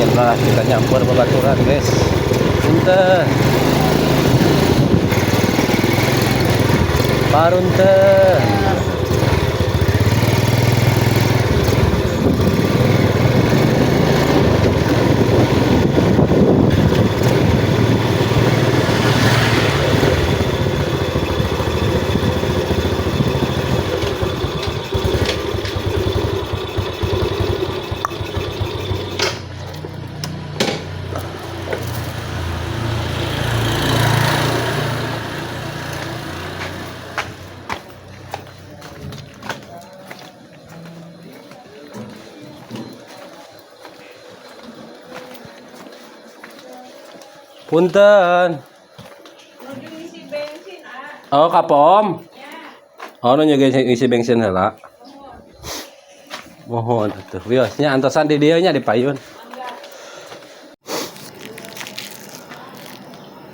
Bensin lah, kita nyampur babaturan, guys. Punten. Parunten. Punten. Nuju ngisi bensin, ah. Oh, kapom. Oh, nu juga ngisi bensin heula. Mohon atuh. Wios nya antosan di dieu nya di payun.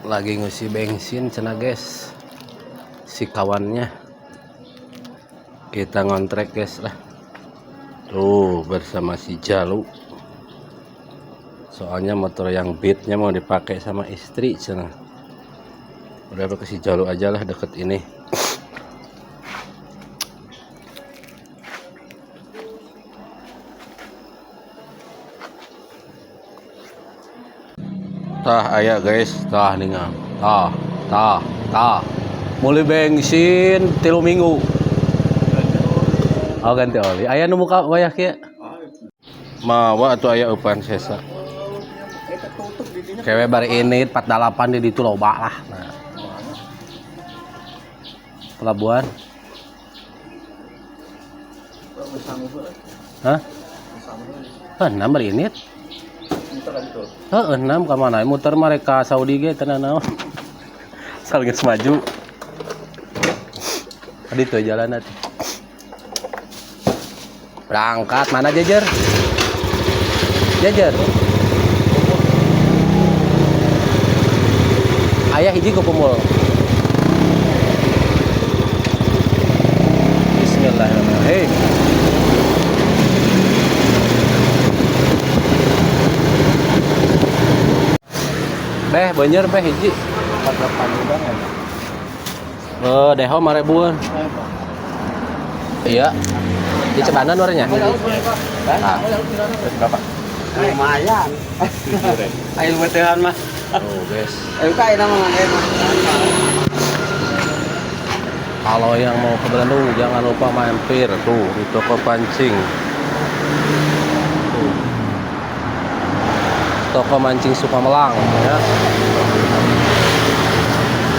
Lagi ngisi bensin cenah, guys. Si kawannya. Kita ngontrek, guys, lah. Tuh bersama si Jalu. Soalnya motor yang Beatnya mau dipakai sama istri cenah. Udah ke si Jalu aja lah, deket ini. Tah aya, guys, tah ningal. Tah, tah, tah. Mulai bensin 3 minggu. Oh, ganti oli. Aya nu muka wayah kieu. Mawa atuh aya eupan sesa. Kewe bari ini 48 di ditu loba lah. Nah. Pelabuhan. Hah? Enam bari ini. Heeh, enam ka mana? Muter mereka Saudi ge teu naon. Asal geus maju. Tadi tuh jalan nanti. Berangkat mana, Jejer? Jejer. Ayah hiji ke Pemul. Bismillahirrahmanirrahim. Beh, beunyer beh hiji. 48 udah ya? Oh, deho 5 ribuan. Iya. Di cebanan warnanya. Ah. Berapa? Lumayan. Ayo betelan mah. Oh, guys. Ayo kayak nama mah. Kalau yang mau ke Bandung jangan lupa mampir tuh di toko pancing. Tuh. Toko mancing Sukamelang ya.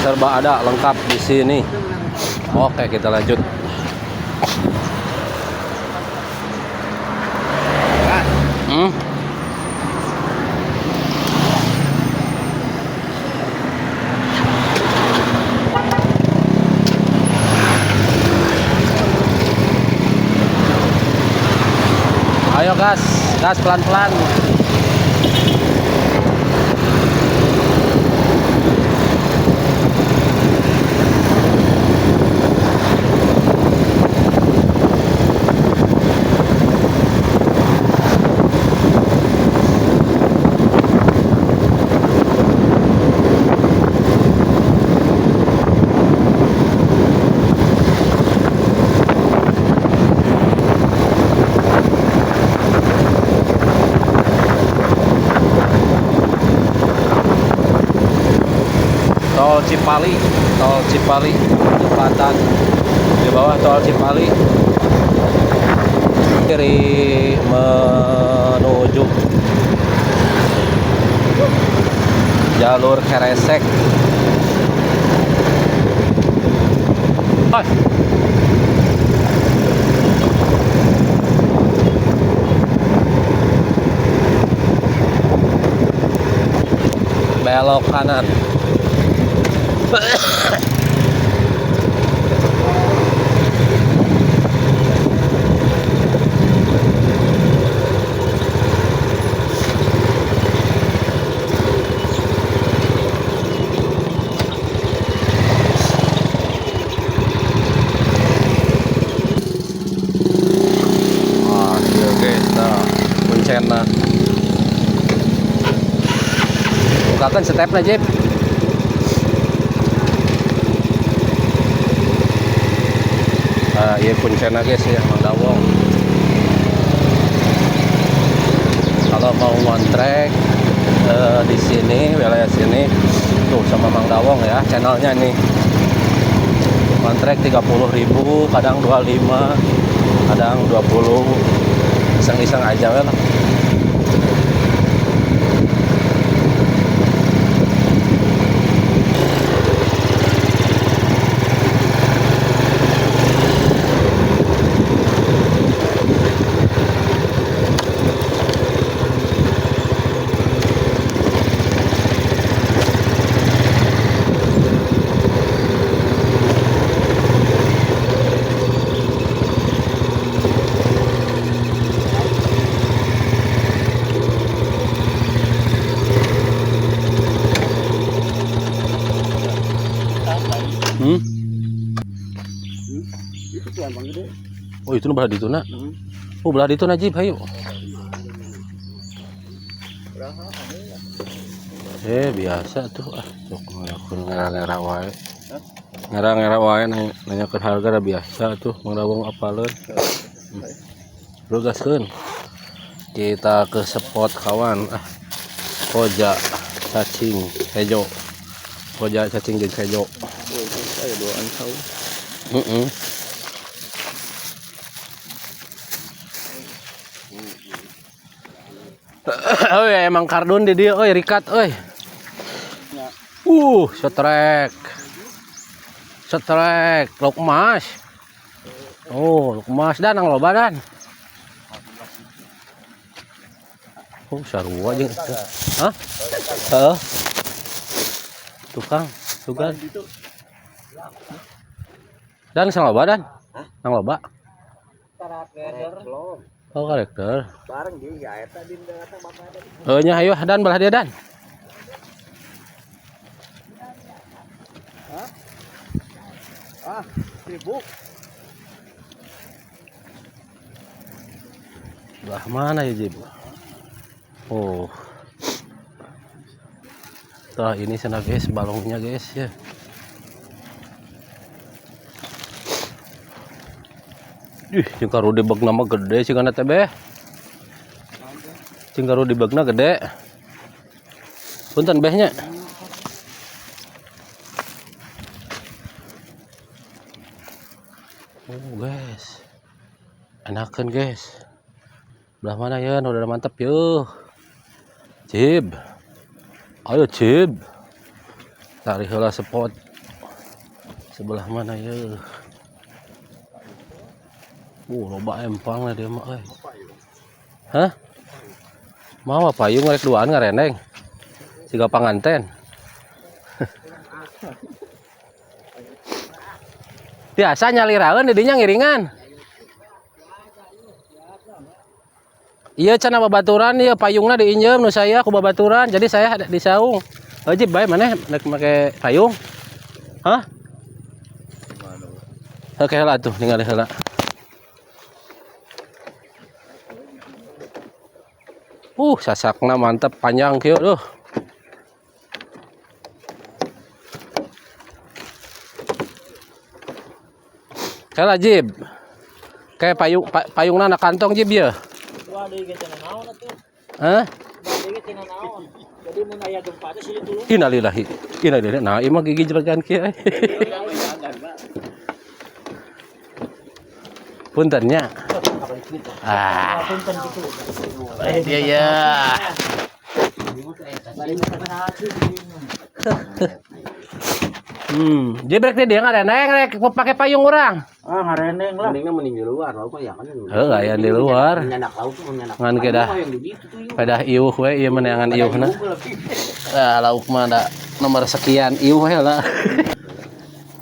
Serba ada lengkap di sini. Oke, kita lanjut. Ayo gas, gas pelan-pelan. Tol Cipali, Tol Cipali, jembatan di bawah Tol Cipali, kiri menuju jalur Keresek. Ah. Belok kanan. Ah, iya guys, nah, kuncena. Bukakan stepna, Jip. Nah, iya kuncena guys ya, Mang Dawong. Kalau mau ngontrak di sini, wilayah sini tuh sama Mang Dawong ya, channelnya nih. Kontrak 30.000, kadang 25, kadang 20. Iseng-iseng aja lah. Itu tuh abang gede. Oh, itu nu belah ditu na. Oh, belah ditu Najib, hayu. Biasa tuh ah, sok ngelakuin ngera-ngera wae. Ngera-ngera wae nanyakeun harga dah biasa tuh, Mang Dawong apaleun. Bro, gaskeun. Kita ke spot kawan ah. Koja cacing hejo. Koja cacing jeung hejo. Oh, itu saya duaan kau. Heeh. Oh ya, emang kardun di dia, oi rikat, oi. Setrek. Setrek, lauk emas. Oh, lauk emas dan nang loba dan. Oh, sarua jeung. Hah? Heeh. Tukang, tukang. Dan sang loba dan? Nang loba. Oh, karakter. Bareng dia ya eta di datang bapak ada. Oh, nya hayu dan belah dia dan. Ah, sibuk. Belah mana ya, Jib? Oh. Tah ini sana guys, balongnya guys ya. Ih, jeung karu dibegna mah gede sih kana teh beh. Jeung karu dibegna gede. Punten behnya. Oh, guys. Enakan guys. Belah mana ya? Udah mantap yuk. Jib. Ayo Jib. Tarik heula spot. Sebelah mana ya? Loba empang lah dia mah euy. Hah? Mau apa payung rek duaan ngareneng? Siga panganten. Biasa nyaliraeun di dinya ngiringan. Iya cenah babaturan ieu payungna diinjem nu saya ku babaturan jadi saya di saung. Wajib bae maneh rek make payung. Hah? Oke heula atuh ningali heula. Sasakna mantep panjang kieu duh. Kela Jib. Kayak payung payungna na kantong Jib ya. Wah, deui ge cenah naon atuh. Hah? Deui ge cenah naon. Jadi mun aya gempa teh silih tulung. Innalillahi. Innalillahi. Nah, ieu mah gigi jelegan kieu. Punten nya. Ah. Punten kitu. Iya ya. Jebrek deh dia ngareneng rek pakai payung urang. Ah, ngareneng lah. Mendingnya mending di luar, lauk mah ya kan. Heuh, aya di luar. Nyanak lauk mah nyanak. Ngan ke dah. Pedah iuh we ieu meneangan iuhna. Ah, lauk mah da nomor sekian iuh we lah.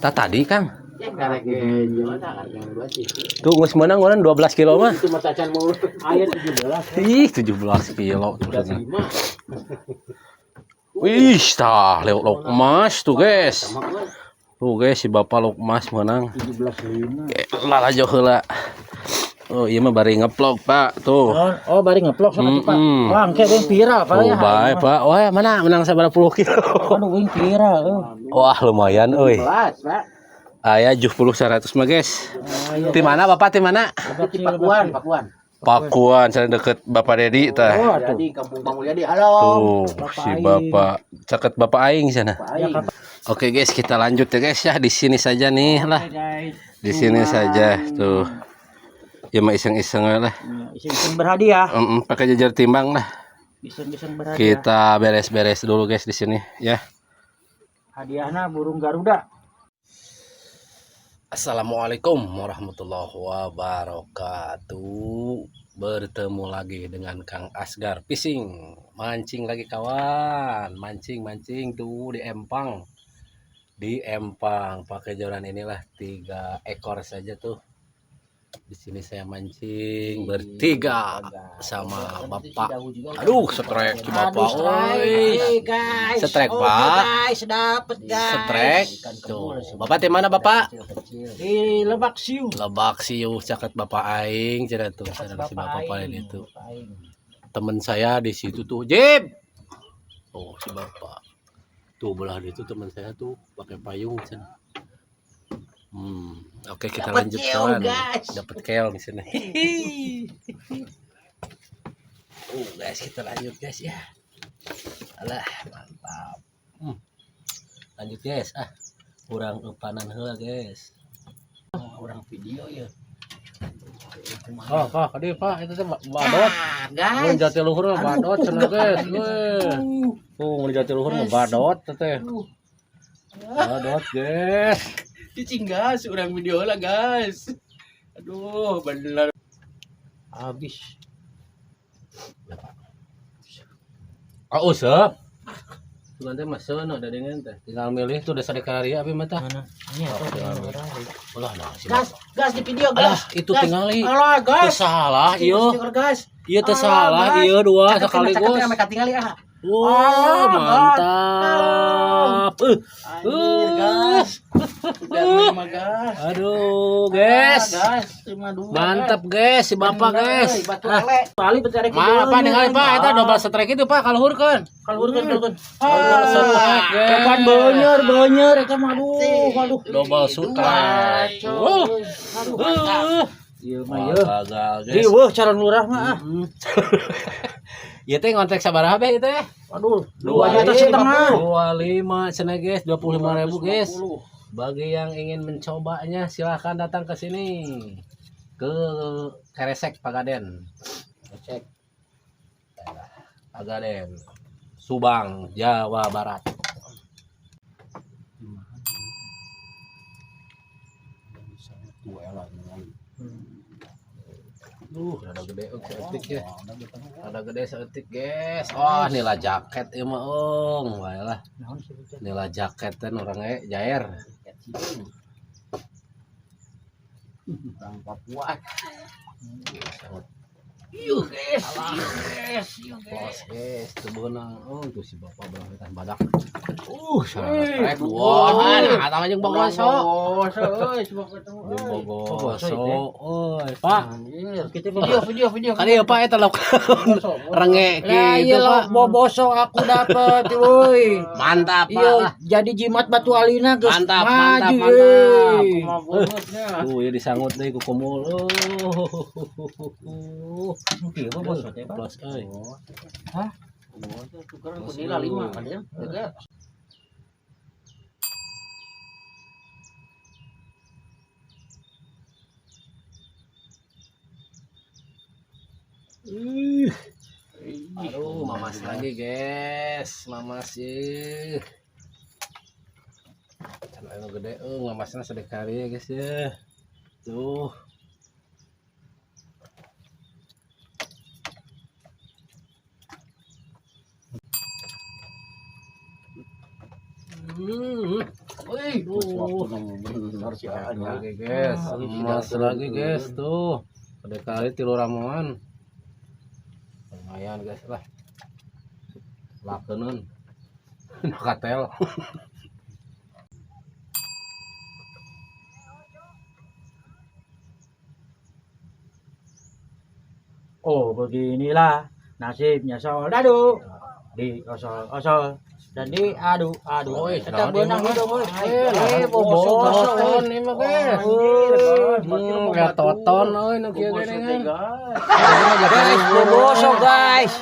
Tah tadi Kang. Ya karek yang dua sih. Tuh geus meunang urang 12 kilo mah. Itu mah tacan mulu. Aya 17. Ih, 17 kilo tuh. Wih, tah lauk emas tuh guys. Tuh guys si bapak lauk emas menang. 17.5. Lalajo heula. Oh, iya mah bari ngeplok, Pak. Tuh. Oh, bari ngeplok sama Pak. Wah, engke wing viral Pak Oh, ya. bae, Pak. Wah, mana menang sabaraha puluh kilo. Aduh, wing viral euy. Wah, lumayan euy. Belas, Pak. Aya 70 100 mah, guys. Di mana Bapak? Di mana? Di Pakuan, Pakuan. Pakuan, saya deket Bapak Dedi tah. Oh, atuh. Jadi Kampung Pamulyadi. Halo. Tuh, si Bapak caket Bapak aing sana. Pak Aing. Oke guys, kita lanjut ya guys ya. Di sini saja nih lah. Guys, Di sini saja tuh. Ya mah iseng-iseng aja lah. iseng-iseng berhadiah. Pakai jajar timbang lah. Iseng-iseng berhadiah. Kita beres-beres dulu guys di sini ya. Hadiahna burung Garuda. Assalamualaikum warahmatullahi wabarakatuh. Bertemu lagi dengan Kang Asgar Fishing. Mancing lagi kawan. Mancing-mancing tuh di empang. Di empang pakai joran inilah 3 ekor saja tuh. Di sini saya mancing bertiga sama Bapak. Aduh, setrek si Bapak. Oi. Guys. Setrek, Pak. Guys, dapet guys. Setrek. Tuh. Bapak di mana Bapak? Di Lebak Siu. Lebak Siu caket Bapak aing cenah tuh cenah si Bapak paling itu. Temen saya di situ tuh, Jib. Oh, si Bapak. Tuh belah itu teman saya tuh pakai payung cenah. Oke kita Dapet lanjut keong, kawan. guys. Dapat keong di sini. Oh, guys, kita lanjut guys ya. Alah, mantap. Lanjut guys. Ah, kurang eupanan heula guys. Orang video ya. Oh, Pak, kadi Pak, itu teh badot. Ah, Mun guys. jati luhur mah badot cenah guys. Weh. Tuh, mun jati luhur mah badot teh. Badot, guys. Cicing guys, orang video lah guys. Aduh, bener. Habis. Oh, useup. Tuh nanti mah seuneu da dengan teh. Tinggal milih tuh desa dekaria abi mah tah. Mana? Ini apa? Ulah nah si Gas, Bapak. gas di video, Alah, gas. itu Gas. tingali. Alah, Teu gas. salah ieu. Stiker, gas. Ieu teu Alah, salah gas. ieu dua Caketin, sekaligus. caketin, ame katingali ah. Wah, Alah, mantap. Anjir, guys. Udah lima, guys. Aduh, guys. Ah, guys, 52. Mantap, guys, si Bapak, guys. Batu Ah, ale. Kali bercari Mana Pak ningali Pak eta double strike itu Pak kaluhurkeun. Kaluhurkeun, kaluhurkeun. Double strike, guys. Kapan beunyer, beunyer eta mah aduh, aduh. Double strike. Wuh. Aduh. Uh. Ieu mah Wah, ieu. gagal, guys. Riweuh calon lurah mah ah. Ieu teh ngontek sabaraha beh ieu teh? Aduh, 2,5 juta. 25 cenah guys, 25.000 guys. Bagi yang ingin mencobanya silahkan datang ke sini ke Keresek Pagaden. Cek. Pagaden, Subang, Jawa Barat. Rada gede saeutik ya. Rada gede saeutik, guys. Oh, nila jaket ieu mah, ong. Bae lah. Nila jaket teh urang ge jair. Orang Papua. Yuk guys, yuk guys, yuk Bos, guys, tuh beunang. Oh, tuh si bapak beunang badak. Salah trek. Wah, nah, kata jeung bogoso. Bogoso, euy, semoga ketemu. Jeung bogoso. Euy, Pak. Anjir. Kita Video, video, video. Kali ya Pak eta lauk renge Lah gitu, iya Pak. boboso aku dapet woi. Mantap, Pak. Iya, jadi jimat batu alina geus Mantap, mantap, maju, mantap. euy. Tuh, ya disangut deui ku kumul. Oh. Ieu boboso teh, Pak. Plus euy. Hah? Bogoso, tukeran ku nila 5 kan ya. Jaga. Ih. Aduh, mamas lagi, guys. Mamas ih. Can anu gede euy, mamasna sedekari ya, guys ya. Tuh. Wih, Duh. bener sih Lagi, guys. Emas lagi, guys. Tuh. Sedekari tilu ramuan. Lumayan, guys lah. Lakeunun. Nakatel. Oh, beginilah nasibnya soldado. Di osol-osol dan diadu-adu. Oi, Eta beunang hidung euy. Eh, bobosoh ini mah guys. Kayak toton euy nu kieu geuning. Guys, boboso guys.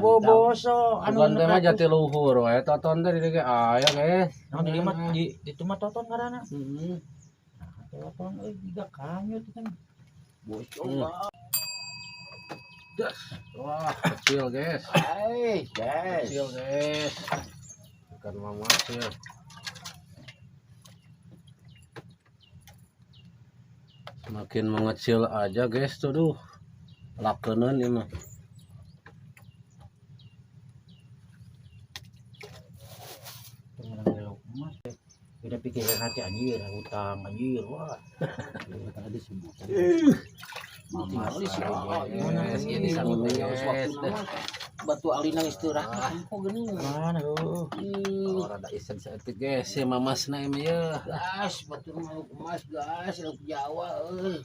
Boboso Anu teh mah jati luhur wae toton teh di dieu ge aya guys. Naon di mah di itu mah toton ngaranna. Heeh. Toton euy jiga kanyut kan. Wah, kecil guys. Hai, guys. Kecil guys. Ikan mamas ya. Semakin mengecil aja guys tuh duh. Lakenan ini mah. Beda pikiran hati anjir, hutang anjir, wah. Tadi sebutan. Mamas Tinggal sih, lagi, guys. Ini sangut guys. Batu alina geus teu raka tempo geuning. Mana eueuh. Oh, rada isen saeutik guys, si mamasna ini ya. Gas, batu mah emas gas, lauk Jawa euy.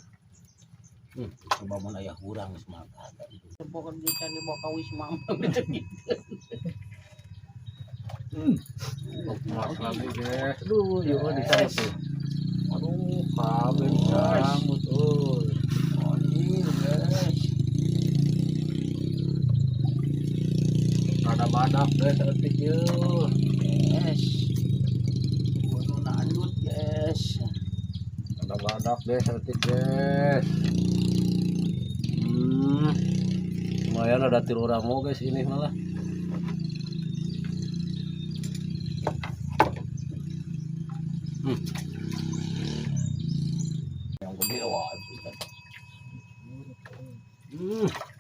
Coba mun aya hurang geus mah kagak. Tempo kan can dibawa ka wisma gitu. Mas lagi guys. Aduh, yuk di sana tuh. Aduh, kabeh disambut euy. Anjir, guys. Rada badak guys saeutik yeuh. Guys. Gunung lanjut, guys. Rada badak guys saeutik guys. Lumayan ada tilu ramo guys ini malah. Yang gede wah.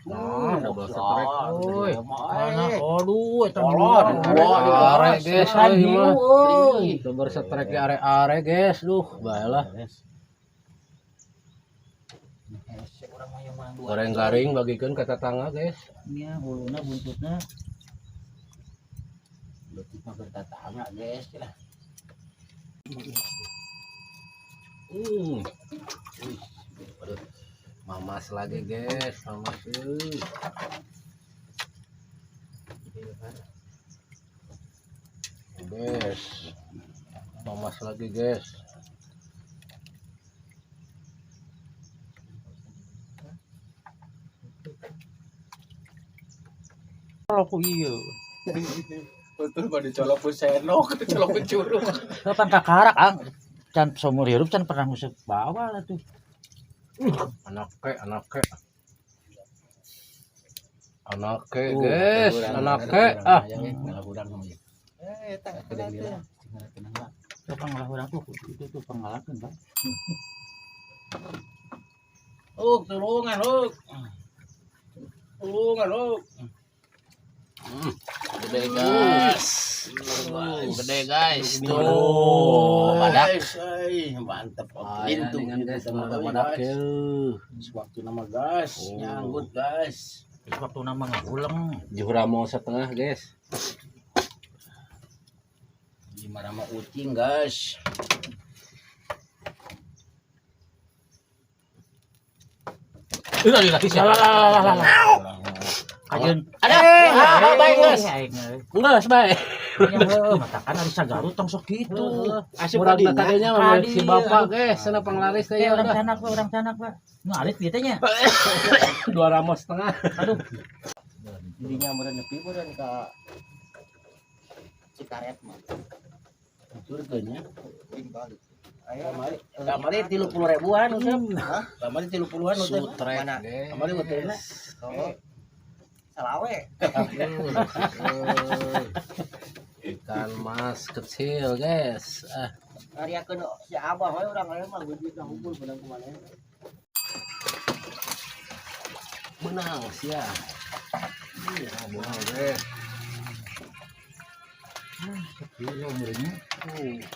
Nah, double strike euy. Mana aduh eta Kolot. Are guys, Ikan euy hiu mah. euy. Double strike di are-are guys. Duh, baiklah. Goreng garing bagikan ke tetangga guys. Nya huluna buntutna. Berarti mah bertetangga, guys. Lah. Wih, aduh. Mamas lagi guys, mamas euy. Guys. Mamas lagi guys. Kalau ku ieu. Betul mah dicolok ku senok, dicolok ku curug. Kapan kakarak ang can seumur hirup can pernah nguseup bawal atuh. Anak ke, anak ke. Anak ke guys, anak ke. Ah, Eh, eta Tuh pangalah urang tuh itu tuh pangalakeun Pak. Huk, tulungan, huk. Tulungan, huk. Gede guys. Gede guys. Tuh, badak. Mantep. Pintu guys, badak yeuh. Waktu nama gas, nyanggut guys. Waktu nama ngahuleng. Juhur mau setengah guys. Lima rama ucing guys. Lah. Kajeun. Ada. Ah, baik guys. Enggak, baik. Ya heuh, matakan ari sagarut tong sok kitu. Asup Murag kadinya. tadinya mah si bapak Kadi. guys, sana penglaris teh Eh ya orang udah. canak Pak, orang canak Pak. Nu alit kieu teh nya. 2 ramo setengah. Aduh, Jadinya meureun nepi meureun ka Cikaret mah. Turkeun nya. Kamari kamari 30 ribuan usep. Kamari 30-an usep. Sutrek Mana? guys. Kamari hotelna. Salawe. Ikan mas kecil guys. Ah, Ngariakeun si Abah we urang aya mah duit ngumpul beunang kumaha. menang sia. Menang guys. kecil umurnya. Guys.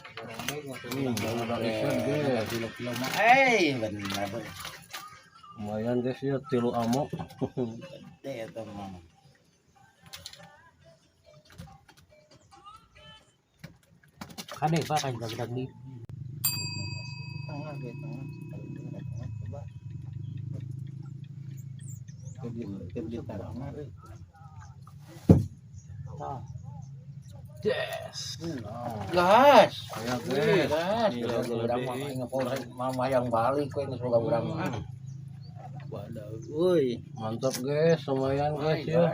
Kilo-kilo mah eh bener. Lumayan guys ya tilu amok. Gede eta mah. Kade Pak kan budak di Tengah ge tengah. Tengah coba. Yes. Gas. Ya guys. Gas. Urang mah ngepol mama yang balik we geus boga urang mah. Waduh, woi. Mantap guys, lumayan guys ya.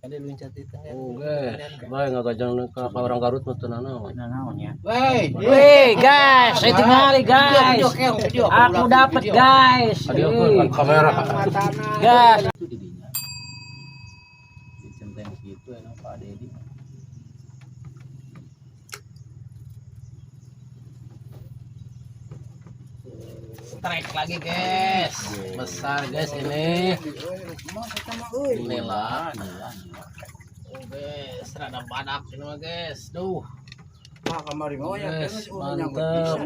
Ada luncat di tengah. Oh guys, bae ngagajang ka orang Garut mah teu nanaon. Naon ya. Wey, Wih, guys, saya tinggali guys. Aku dapat guys. Aduh, kan kamera. Gas. Itu didinya. Di centeng situ enak Pak Dedi. Strike lagi guys. Besar guys ini. Inilah. Oh guys, rada badak ini mah guys. Duh. Guys, mantap.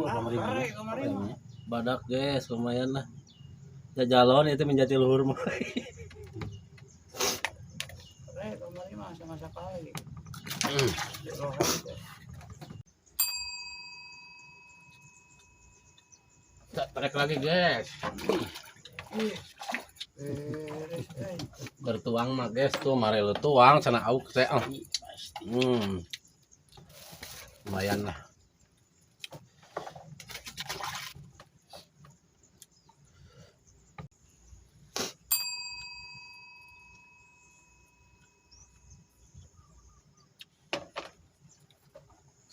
Badak guys, lumayan lah. Jajalon itu menjadi luhur mah. Tarik lagi guys. Bertuang mah guys tuh mari lu tuang sana auk teh. Ah. Lumayan lah.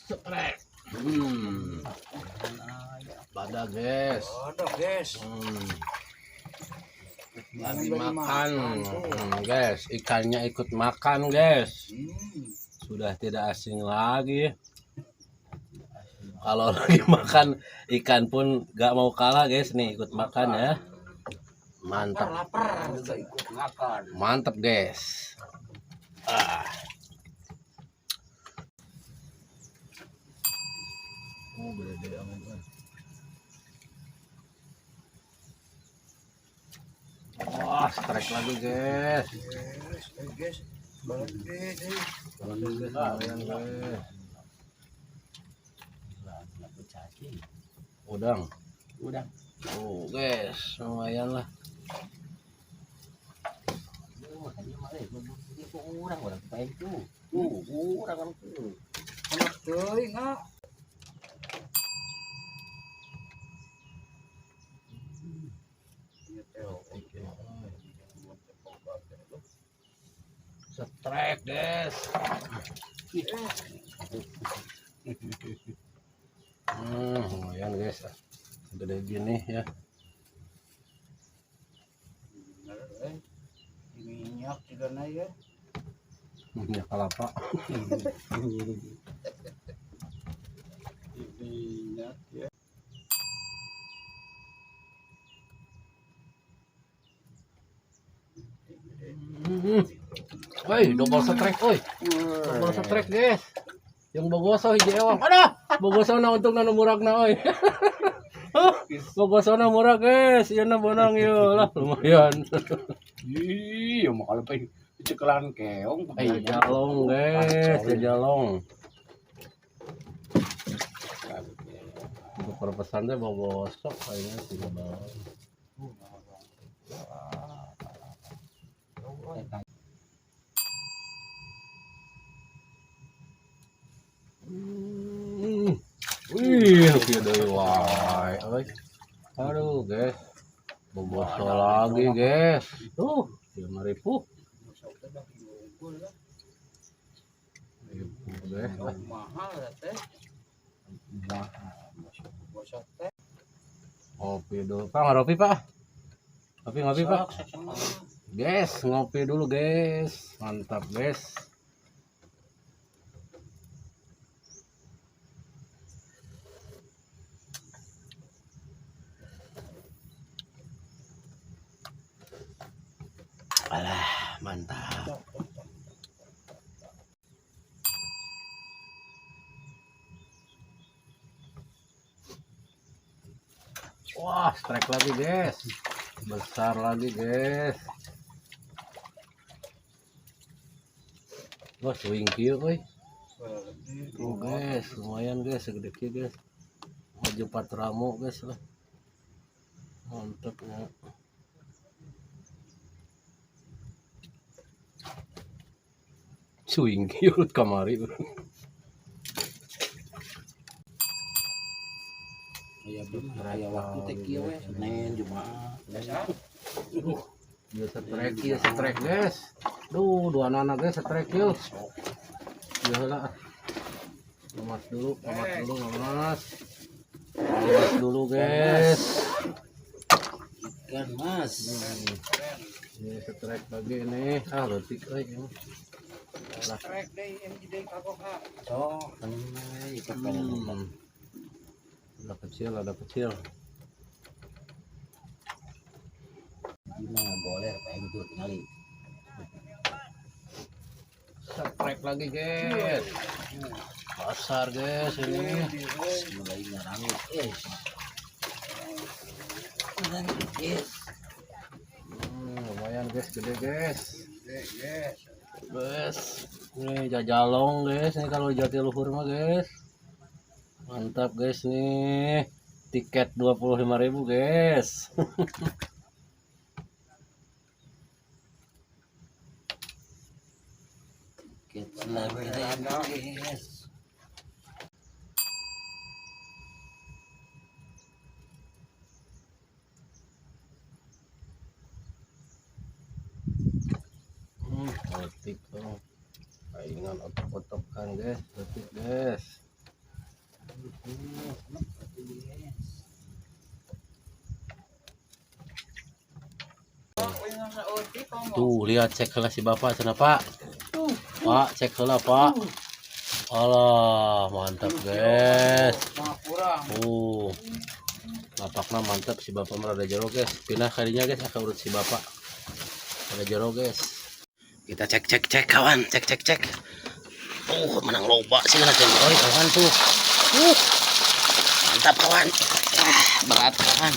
Strike. Badak guys. Badak guys. Lagi makan, guys. Ikannya ikut makan guys. Sudah tidak asing lagi. Kalau lagi makan ikan pun gak mau kalah guys nih, ikut makan ya. Mantap. Lapar juga ikut makan. Mantap guys. Ah. Oh, gede amat. Wah, strike lagi guys. Guys, balik deh. Lumayan guys. Udang. Udang. Oh guys, lumayan lah. Urang orang paen tuh. Urang orang tuh. Anak teuing ah. Strike guys. Lumayan guys. Gede gini ya. Minyak juga na ya. Minyak kelapa. Minyak ya. Woi, double strike, woi. Double strike, guys. Yang bogoso hiji ewang. Aduh, bogoso na untung na murag na oi. Bogoso na murag, guys. Ieu na bonang ieu lah lumayan. Ih, ya mau kalau pengen cekelan keong. Jalong, guys, jalong. Untuk perpesan teh bogoso kayaknya sih balong. Wih, kieu deui wae euy. Aduh, guys. Boboso lagi, guys. Tuh, 5.000. Ribu, guys. Mahal teh. Ngopi dulu, Pak. Ngopi, Pak. Ngopi, ngopi, Pak. Guys, ngopi dulu, guys. Mantap, guys. Alah, mantap. Wah, strike lagi, guys. Besar lagi, guys. Wah, swing kieu euy. Oh, guys, lumayan guys, segede kieu, guys. Maju patramo, guys lah. Mantap ya. Swing urut kamari. Aya raya waktu teh kieu we Senin Jumat. Ieu strike ieu strike guys. Duh, dua nana guys strike yeuh. Ieu heula. Lemas dulu, lemas dulu, lemas. Lemas dulu guys. Ikan mas. Ini strike lagi ini. Ah, leutik euy ini. Strike deui MG deui kagok ah. Sok, ikan hmm. Ada kecil, ada kecil. Gimana goler pengen tuh tinggali. Strike lagi guys. Pasar guys ini. Mulai ngarangit eh. Ngarangit guys. Lumayan guys, gede guys. Guys, ini jajalong guys. Ini kalau Jatiluhur mah guys. Mantap guys nih. Tiket 25.000 guys. Tiket guys. Letik dong. Palingan otok-otokan guys, letik guys. Tuh lihat cek heula si bapak cenah Pak. Pak cek heula Pak. Alah mantap guys. Lapakna mantap si bapak merada jero guys. Pindah kalinya guys akan urut si bapak. Rada jero guys. Kita cek cek cek kawan, cek cek cek. Menang loba sih kena oi kawan tuh. Mantap kawan. Ah, berat kawan.